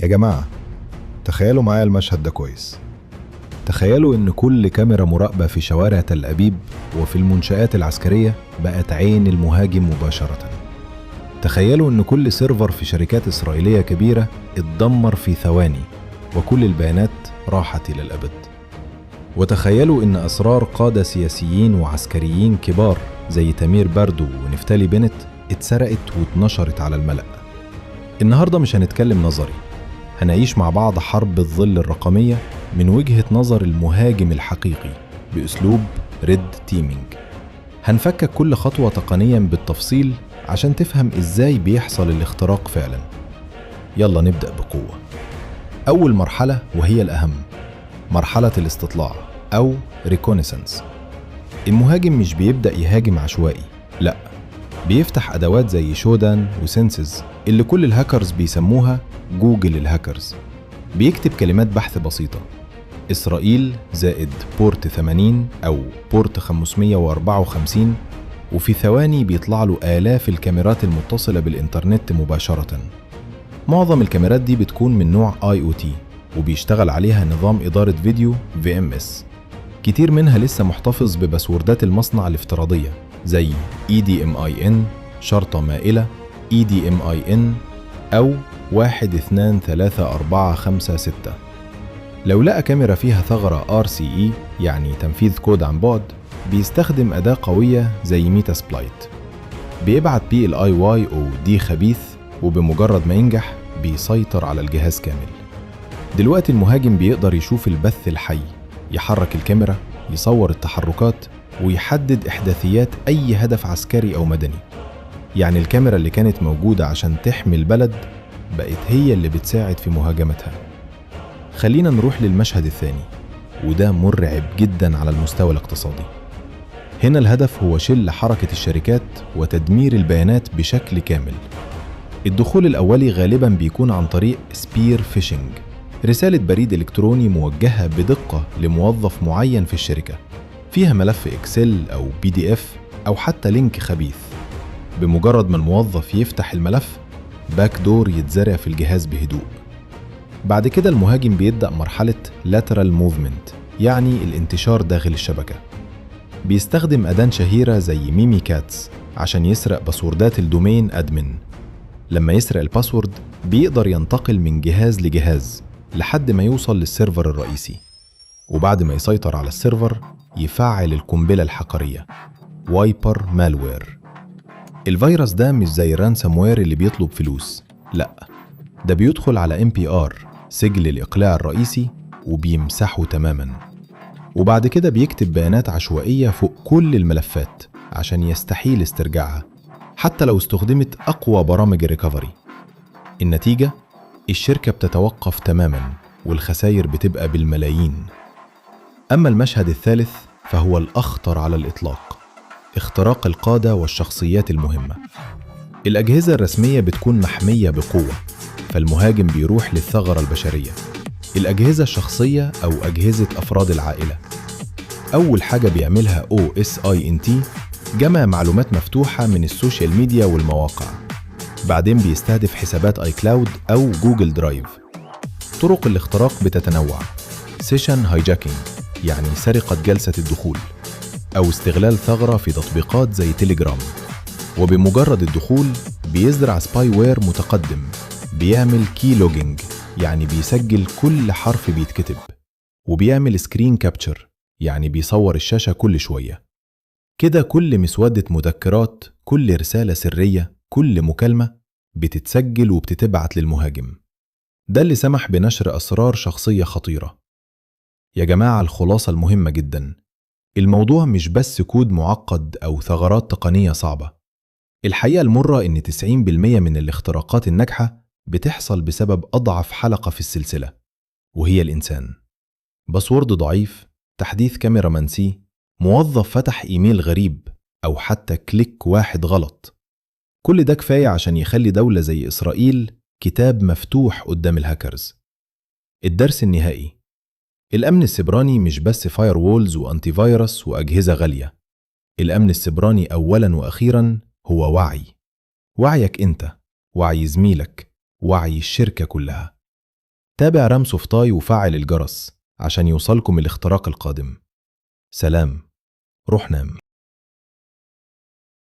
يا جماعة، تخيلوا معايا المشهد ده كويس. تخيلوا إن كل كاميرا مراقبة في شوارع تل أبيب وفي المنشآت العسكرية بقت عين المهاجم مباشرة. تخيلوا إن كل server في شركات إسرائيلية كبيرة اتدمر في ثواني وكل البيانات راحت إلى الأبد. وتخيلوا إن أسرار قادة سياسيين وعسكريين كبار زي تمير باردو ونفتالي بنت اتسرقت واتنشرت على الملأ. النهاردة مش هنتكلم نظري، هنعيش مع بعض حرب الظل الرقمية من وجهة نظر المهاجم الحقيقي بأسلوب red teaming. هنفكك كل خطوة تقنيا بالتفصيل عشان تفهم إزاي بيحصل الاختراق فعلا. يلا نبدأ بقوة. أول مرحلة وهي الأهم، مرحلة الاستطلاع أو reconnaissance. المهاجم مش بيبدأ يهاجم عشوائي، لا، بيفتح أدوات زي Shodan و Censys اللي كل الهاكرز بيسموها جوجل الهاكرز. بيكتب كلمات بحث بسيطة: إسرائيل زائد port 80 أو port 554، وفي ثواني بيطلع له آلاف الكاميرات المتصلة بالإنترنت مباشرة. معظم الكاميرات دي بتكون من نوع IoT وبيشتغل عليها نظام إدارة فيديو VMS. كتير منها لسه محتفظ بباسوردات المصنع الافتراضية زي EDMIN شرطة مائلة EDMIN أو 1 2 3 4 5 6. لو لقى كاميرا فيها ثغرة RCE، يعني تنفيذ كود عن بعد، بيستخدم أداة قوية زي Metasploit. بيبعت PLIYOD خبيث، وبمجرد ما ينجح بيسيطر على الجهاز كامل. دلوقتي المهاجم بيقدر يشوف البث الحي، يحرك الكاميرا، يصور التحركات، ويحدد إحداثيات أي هدف عسكري أو مدني. يعني الكاميرا اللي كانت موجودة عشان تحمي البلد بقت هي اللي بتساعد في مهاجمتها. خلينا نروح للمشهد الثاني، وده مرعب جدا على المستوى الاقتصادي. هنا الهدف هو شل حركة الشركات وتدمير البيانات بشكل كامل. الدخول الأولي غالبا بيكون عن طريق spear phishing، رسالة بريد إلكتروني موجهة بدقة لموظف معين في الشركة، فيها ملف Excel أو PDF أو حتى link خبيث. بمجرد ما الموظف يفتح الملف، backdoor يتزرع في الجهاز بهدوء. بعد كده المهاجم بيبدأ مرحلة lateral movement، يعني الانتشار داخل الشبكة. بيستخدم أداة شهيرة زي Mimikatz عشان يسرق باسوردات ال domain admin. لما يسرق ال password بيقدر ينتقل من جهاز لجهاز لحد ما يوصل لل server الرئيسي، وبعد ما يسيطر على ال server يفعل القنبلة الحقرية wiper malware. الفيروس ده مش زي ال ransomware اللي بيطلب فلوس، لا، ده بيدخل على MBR، سجل الإقلاع الرئيسي، وبيمسحه تماما. وبعد كده بيكتب بيانات عشوائية فوق كل الملفات عشان يستحيل استرجاعها حتى لو استخدمت أقوى برامج ال recovery. النتيجة؟ الشركة بتتوقف تماما والخسائر بتبقى بالملايين. أما المشهد الثالث فهو الأخطر على الإطلاق، اختراق القادة والشخصيات المهمة. الأجهزة الرسمية بتكون محمية بقوة، فالمهاجم بيروح للثغرة البشرية، الأجهزة الشخصية أو أجهزة أفراد العائلة. أول حاجة بيعملها OSINT جمع معلومات مفتوحة من ال social media والمواقع. بعدين بيستهدف حسابات iCloud أو Google Drive. طرق الاختراق بتتنوع: session hijacking، يعني سرقة جلسة الدخول، أو استغلال ثغرة في تطبيقات زي تليجرام. وبمجرد الدخول بيزرع spyware متقدم بيعمل keylogging، يعني بيسجل كل حرف بيتكتب، وبيعمل screen capture، يعني بيصور الشاشة كل شوية. كده كل مسودة مذكرات، كل رسالة سرية، كل مكالمة بتتسجل وبتتبعت للمهاجم. ده اللي سمح بنشر أسرار شخصية خطيرة. يا جماعة، الخلاصة المهمة جدا: الموضوع مش بس كود معقد أو ثغرات تقنية صعبة. الحقيقة المرة إن 90% من الاختراقات الناجحة بتحصل بسبب أضعف حلقة في السلسلة، وهي الإنسان. password ضعيف، تحديث كاميرا منسي، موظف فتح إيميل غريب، أو حتى click واحد غلط. كل ده كفاية عشان يخلي دولة زي إسرائيل كتاب مفتوح قدام الهاكرز. الدرس النهائي: الأمن السيبراني مش بس firewalls و antivirus وأجهزة غالية. الأمن السيبراني أولا وأخيرا هو وعي، وعيك أنت، وعي زميلك، وعي الشركة كلها. تابع رام سوفتاي وفعل الجرس عشان يوصلكم الاختراق القادم. سلام، روح نام.